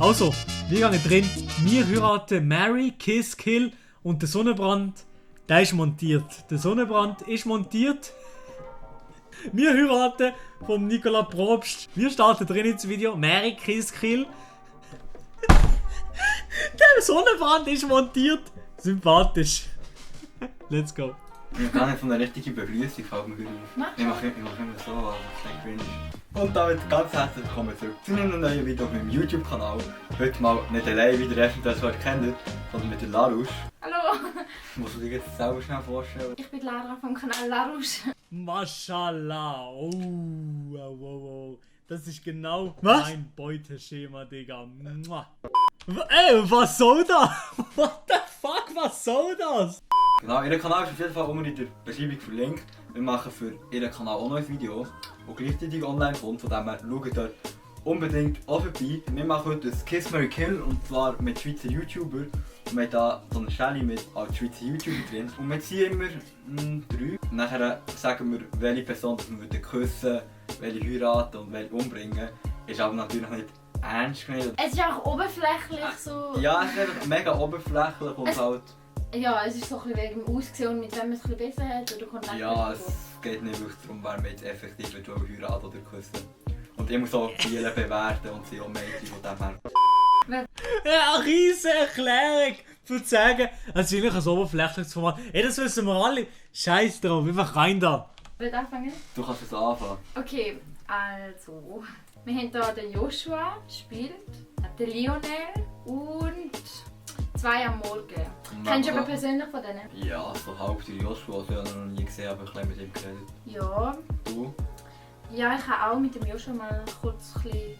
Also, wir gehen drin. Wir heiraten Mary, Kiss, Kill und der Sonnenbrand, der ist montiert. Der Sonnenbrand ist montiert. Wir heiraten vom Nicola Probst. Wir starten drin ins Video. Mary, Kiss, Kill. Der Sonnenbrand ist montiert. Sympathisch. Let's go. Ich habe gar nicht von einer richtigen Begrüßung, fällt mir auf. Ich mache immer so, aber ich denke cringe. Und damit ganz herzlich willkommen zurück zu einem neuen Video auf meinem YouTube-Kanal. Heute mal nicht allein, wie der erste, der es heute kennt, sondern mit der Larouche. Hallo! Musst du dir jetzt selber schnell vorstellen? Ich bin Lara vom Kanal Larouche. Mashallah. Oh. Das ist genau mein Beuteschema, Digga. Ey, was soll das? What the fuck, was soll das? Genau, ihr Kanal ist auf jeden Fall unten in der Beschreibung verlinkt. Wir machen für ihren Kanal auch noch ein Video, das gleichzeitig online kommt. Von dem her schaut dort unbedingt auch vorbei. Wir machen heute ein Kiss, Marry, Kill und zwar mit Schweizer YouTuber. Und wir haben hier so eine Stelle mit als Schweizer YouTuber drin. Und wir ziehen immer 3. Und nachher sagen wir, welche Person wir küssen, welche heiraten und welche umbringen. Ist aber natürlich nicht ernst gemeint. Es ist auch oberflächlich so. Ja, es ist einfach mega oberflächlich und halt. Ja, es ist so ein bisschen wegen dem Aussehen und mit wem man es ein bisschen besser hat. Oder kommt Ja, es geht nicht wirklich darum, wer man jetzt effektiv heiraten oder küssen. Und ich muss auch viele bewerten und sie auch Mädchen von dem her. Ja, eine riesige Erklärung für zu sagen, es ist eigentlich ein oberflächliches Format. Ey, das wissen wir alle. Scheiß drauf, einfach rein da. Willst du anfangen? Du kannst es anfangen. Okay, also. Wir haben hier den Joshua gespielt, den Lionel und 2 am Morgen. Kennst du aber persönlich von denen? Ja, so halb der Joshua, also ich habe ihn noch nie gesehen, aber ich habe mit ihm geredet. Ja. Du? Ja, ich habe auch mit dem Joshua mal kurz ein bisschen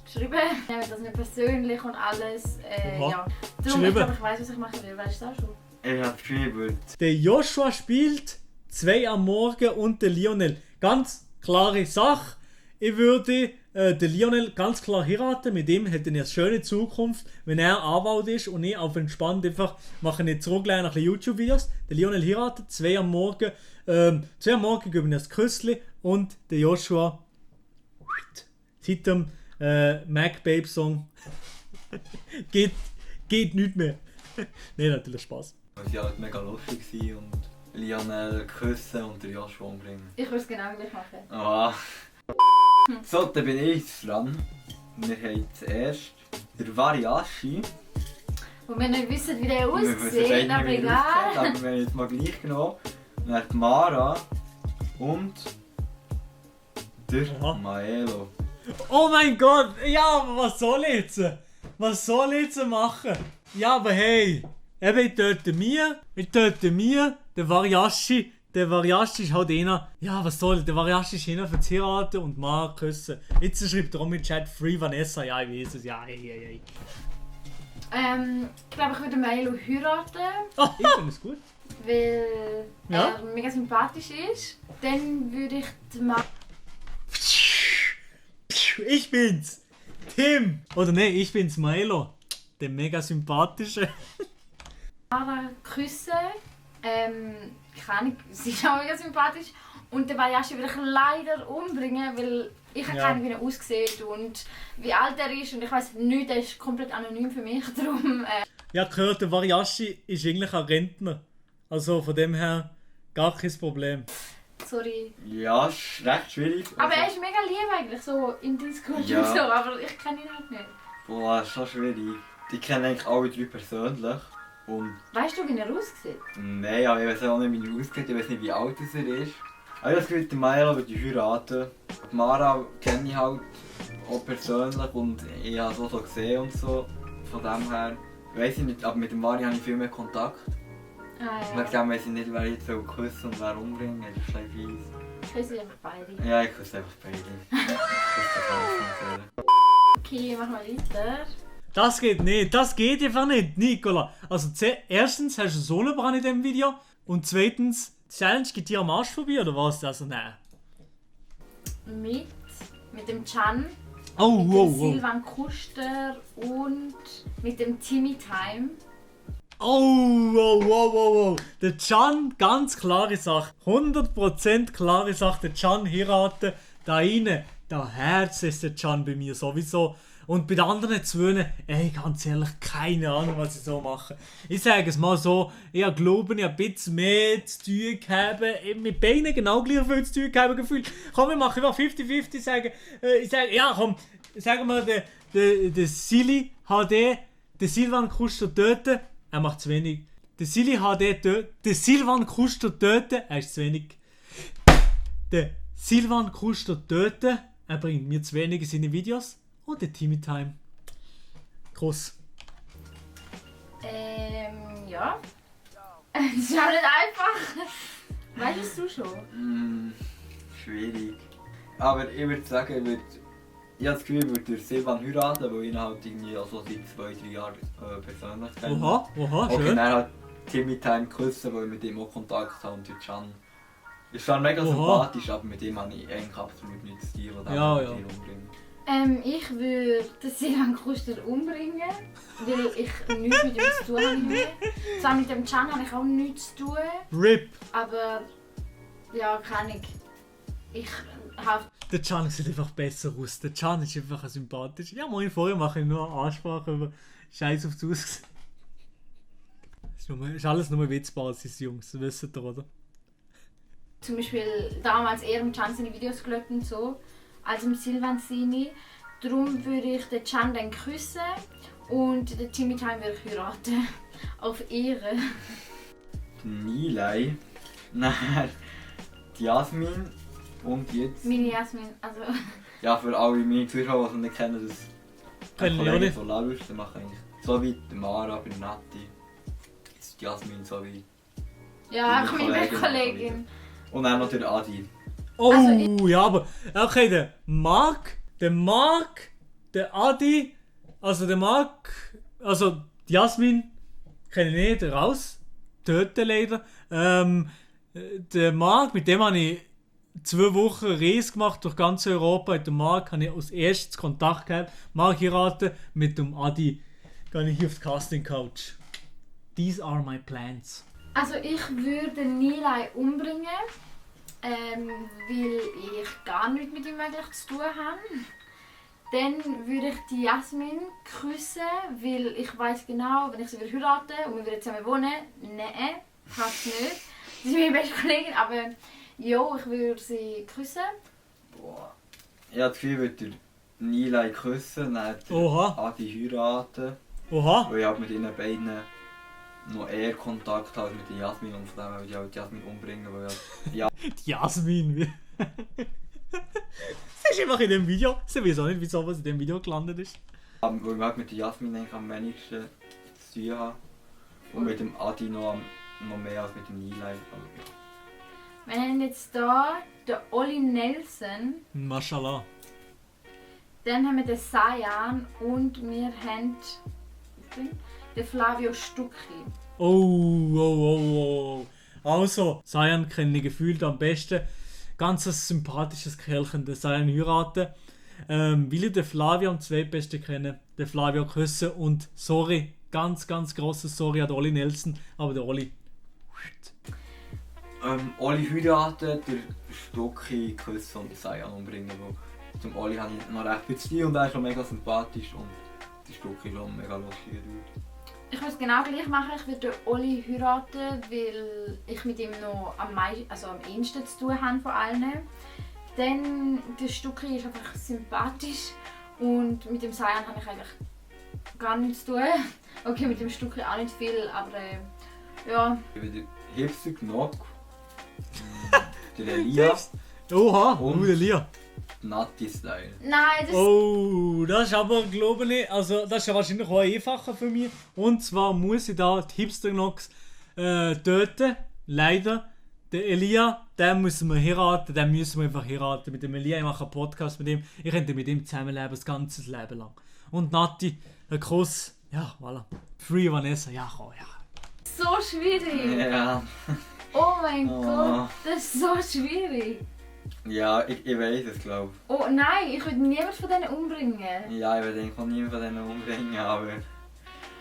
geschrieben. Ich nehme das nicht persönlich und alles. Ja. Darum, ich glaube, ich weiss, was ich machen will. Weißt du das schon? Ich habe geschrieben. Der Joshua spielt 2 am Morgen und der Lionel. Ganz klare Sache. Ich würde den Lionel ganz klar heiraten. Mit ihm hätte er eine schöne Zukunft, wenn er Anwalt ist und ich auf entspannt einfach mache nicht zurücklehnen nach YouTube-Videos. Der Lionel heiratet 2 am Morgen. 2 am Morgen geben wir das Küssli und der Joshua seit dem Mac Babe Song geht nichts mehr. Nein, natürlich Spaß. Es war halt mega lustig und Lionel küssen und der Joshua umbringen. Ich würde es genau gleich machen. Ah. So, dann bin ich jetzt dran. Wir haben zuerst den Variashi. Und wir nicht wissen, wie der Wir wissen aussieht, aber nicht, wie er egal. aussieht, aber wir haben jetzt mal gleich genommen. Dann die Mara und der Maelo. Oh mein Gott, ja, aber was soll ich jetzt? Was soll ich jetzt machen? Ja, aber hey, eben, ich töte mir, der Variashi ist halt einer, ja, was soll, der Variashi ist einer für das Heiraten und mal küssen. Jetzt schreibt er auch mit Chat Free Vanessa, ja, ich weiß es, ja, hey. Ich glaube, ich würde Maelo heiraten, Ich finde es gut. weil Ja? er mega sympathisch ist. Dann würde ich die Ich bin's, Tim. Oder nee, ich bin's, Maelo, der mega sympathische. Mara küssen. Keine Ahnung, sie ist auch mega sympathisch. Und den Bayashi würde ich leider umbringen, weil ich keine Ahnung, wie er aussieht und wie alt er ist. Und ich weiss nicht, er ist komplett anonym für mich. Darum, Ja, gehört, der Variashi ist eigentlich ein Rentner. Also von dem her gar kein Problem. sorry. Ja, ist recht schwierig. Aber er ist mega lieb eigentlich, so im Discord Ja. und so, aber ich kenne ihn halt nicht. Boah, ist so schwierig. Die kennen eigentlich alle 3 persönlich. Und Weißt du, wie er aussieht? nein, aber ich weiß auch nicht, wie er aussieht, ich weiß nicht, wie alt er ist. Aber das Gefühl, die Maelo würde ich heiraten. Die Mara kenne ich halt auch persönlich und ich habe es auch so gesehen und so. Von dem her weiss ich nicht, aber mit dem Mari habe ich viel mehr Kontakt. Wegen dem weiss ich nicht, wer jetzt küssen und wer umbringen. Das ist ein bisschen fies. Ich küsse einfach beide. Ja, ich küsse einfach beide. Okay, machen wir weiter. Das geht nicht, das geht einfach nicht, Nicola. Also erstens hast du Sonnenbrand in diesem Video und zweitens, die Challenge geht dir am Arsch vorbei oder was? Also nein. Mit dem Can, Oh, mit dem wow. Silvan Kuster und mit dem Timmy Time. Oh. Der Can, ganz klare Sache. 100% klare Sache, der Can heiraten. Da rein, der Herz ist der Can bei mir sowieso. Und bei den anderen zwei, ganz ehrlich, keine Ahnung, was sie so machen. Ich sage es mal so, ich glaube, ich habe ein bisschen mehr zu tun gehabt, mit beiden genau gleich viel zu tun gehabt gefühlt. Komm, wir machen einfach 50-50, ich sage, ja komm, sagen wir, der Silly HD, der Silvan Kuster töten, er macht zu wenig. Der Silly HD töten, der Silvan Kuster töten, er ist zu wenig. Der Silvan Kuster töten, er bringt mir zu wenig in seine Videos. Und der Timmy Time. Groß. Ja. Das ist auch nicht einfach. Weißt du schon? Schwierig. Aber ich würde sagen, ich habe das Gefühl, ich würde durch Silvan heiraten, weil ich ihn halt irgendwie also seit 2-3 Jahren persönlich kenne. Oha, schön. Und dann halt Timmy Time küssen, weil ich mit ihm auch Kontakt habe und der Can ist schon mega sympathisch, aber mit ihm habe ich eigentlich absolut nichts zu tun, was ja. umbringt. Ich würde den Silvan Kuster umbringen, weil ich nichts mit ihm zu tun habe. Zwar mit dem Can habe ich auch nichts zu tun. RIP! Aber ja, kann ich. Ich habe. Der Can sieht einfach besser aus. Der Can ist einfach sympathisch. Ja, vorher mache ich nur eine Ansprache über Scheiß aufs Aussehen. Ist alles nur Witzbasis, Jungs. Das wisst ihr, oder? Zum Beispiel damals eher im Can seine Videos geschaut und so, als im Silvan seine. Darum würde ich den Can dann küssen und den Timmy Time würde ich heiraten. Auf Ehre. Nilay, nein, die Jasmin und jetzt... Meine Jasmin, also... Ja, für alle meine Zuschauer, die es nicht kennen, das Kennen wir auch nicht. von Lavus, die machen eigentlich so wie die Mara bei Nati. Jetzt die Jasmin so wie... Ja, meine ich bin meine Kollegin. Kollegin. Und dann noch der Adi. Oh, Also ja, aber... Okay, der Marc, der Adi, also der Marc, also die Jasmin, kenne ich nicht, raus, töten leider. Der Marc, mit dem habe ich 2 Wochen Reise gemacht durch ganz Europa. Mit dem Marc habe ich als erstes Kontakt gehabt. Marc heiraten, mit dem Adi gehe ich hier auf die Casting Couch. These are my plans. Also ich würde Nilay umbringen, weil ich gar nichts mit ihm eigentlich zu tun habe. Dann würde ich die Jasmin küssen, weil ich weiß genau, wenn ich sie heiraten und wir würden zusammen wohnen, nein, passt nicht. Sie ist meine beste Kollegin, aber ja, ich würde sie küssen. Boah. Ich habe das Gefühl, ich würde Nilay küssen, dann der Oha. Adi heiraten. Oha. Weil ich halt mit ihnen beiden noch eher Kontakt habe als mit der Jasmin und von dem her würde ich auch die Jasmin umbringen, weil Die Jasmin, wie... Sie ist einfach in dem Video. Sie weiß auch nicht, wieso was in dem Video gelandet ist. weil ich halt mit der Jasmin eigentlich am wenigsten zu tun habe. Und mit dem Adi noch mehr als mit dem Nilay. Wir haben jetzt hier den Oli Nelson, Mashallah. dann haben wir den Sayan und wir haben den Flavio Stucchi. Oh. Also, Sayan kenne ich gefühlt am besten. Ganz ein sympathisches Kerlchen, den Sayan heiraten. Weil ich den Flavio am zweitbesten kenne. Den Flavio küssen und sorry, ganz grosses Sorry an den Oli Nelson, aber der Oli... Oli heiraten, der Stucchi küssen und den Sayan umbringen. Weil zum Oli habe ich noch recht viel zu tun und er ist schon mega sympathisch und der Stucchi ist schon mega lustig. Ich würde es genau gleich machen. Ich würde den Oli heiraten, weil ich mit ihm noch am ehesten zu tun habe von allen. Dann der Stucchi ist einfach sympathisch und mit dem Sayan habe ich eigentlich gar nichts zu tun. Okay, mit dem Stucchi auch nicht viel, aber ja. Ich würde Hipster genug. Der Elia Oha, Und- der Lia. Nati-Style. Nein, das Oh, das ist aber, glaube ich, also das ist ja wahrscheinlich auch einfacher für mich. Und zwar muss ich da die Hipster-Nox töten. Leider. Der Elia, den müssen wir heiraten, den müssen wir einfach heiraten. Mit dem Elia, ich mache einen Podcast mit ihm. Ich könnte mit ihm zusammenleben, das ganze Leben lang. Und Nati, ein Kuss. Ja, voilà. Free Vanessa, ja, komm, ja. ist so schwierig. Ja. Oh mein Oh. Gott, das ist so schwierig. Ja, ich weiß es, glaube Oh nein, ich würde niemand von denen umbringen. ich. Ja, ich würde eigentlich auch niemanden von denen umbringen, aber...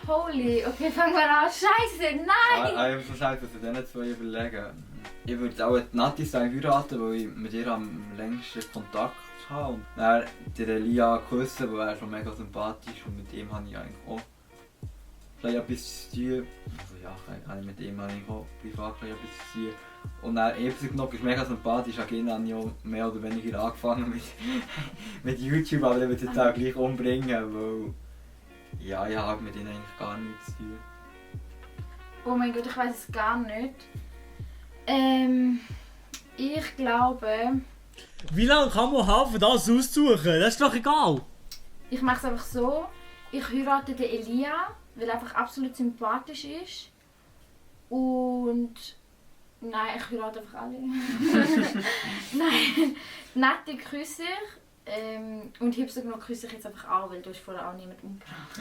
Holy, okay, fangen wir an. Scheiße, nein! Ich muss halt für denen zwei überlegen. Ich würde auch die Nati-Style heiraten, weil ich mit ihr am längsten Kontakt gehabt. Und dann der Elia geküsst, weil er schon mega sympathisch und mit ihm habe ich eigentlich auch etwas zu tun. Also ja, kann ich mit ihm eigentlich auch privat etwas zu tun. Und dann ebenso noch ist mega sympathisch, Agina habe ich auch mehr oder weniger angefangen mit YouTube, aber ich würde jetzt auch gleich umbringen, weil ja, ich habe mit ihnen eigentlich gar nichts zu tun. Oh mein Gott, ich weiß es gar nicht. Ich glaube... Wie lange kann man haben, für das aussuchen? Das ist doch egal. Ich mache es einfach so. Ich heirate den Elia, weil er einfach absolut sympathisch ist. Und... Nein, ich heirate einfach alle. Nein, nette küsse ich. Und Hipster genug küsse ich jetzt einfach auch, weil du hast vorher auch niemanden umgebracht.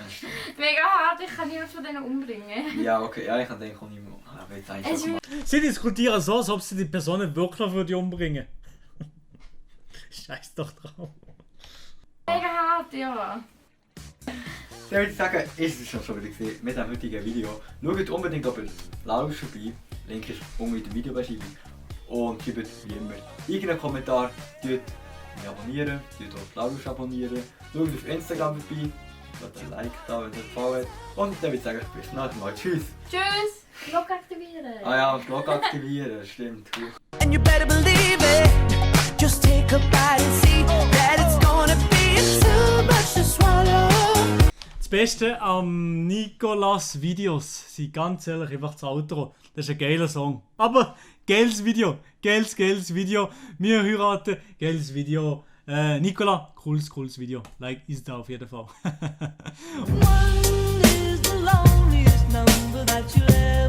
Mega hart, ich kann niemanden von denen umbringen. Ja, okay, ja, ich kann denken, auch niemand. Aber jetzt eigentlich schon Sie diskutieren so, als ob sie die Person wirklich würde umbringen. Scheiß doch drauf. Mega hart, ja. Dann würde ich sagen, ist es schon wieder gesehen mit dem heutigen Video. Schaut unbedingt auf Lausch vorbei. Link ist unten in der Videobeschreibung. Und schreibt wie immer irgendeinen Kommentar. Tut mich abonnieren, tut auch Lausch abonnieren. Schaut auf Instagram vorbei. Lasst ein Like da, wenn es euch gefallen hat. Und dann würde ich sagen, bis zum nächsten Mal. Tschüss! Tschüss! Glocke aktivieren! Ah ja, Glocke aktivieren, stimmt. And you better believe it. Just take a bite and see that it's gonna be too much to swallow. Das Beste am Nicolas Videos sind ganz ehrlich einfach das Outro. Das ist ein geiler Song. Aber geiles Video. Geiles Video. Wir heiraten. Geiles Video. Nicolas, cooles Video. Like ist da auf jeden Fall. One is the loneliest number that you'll ever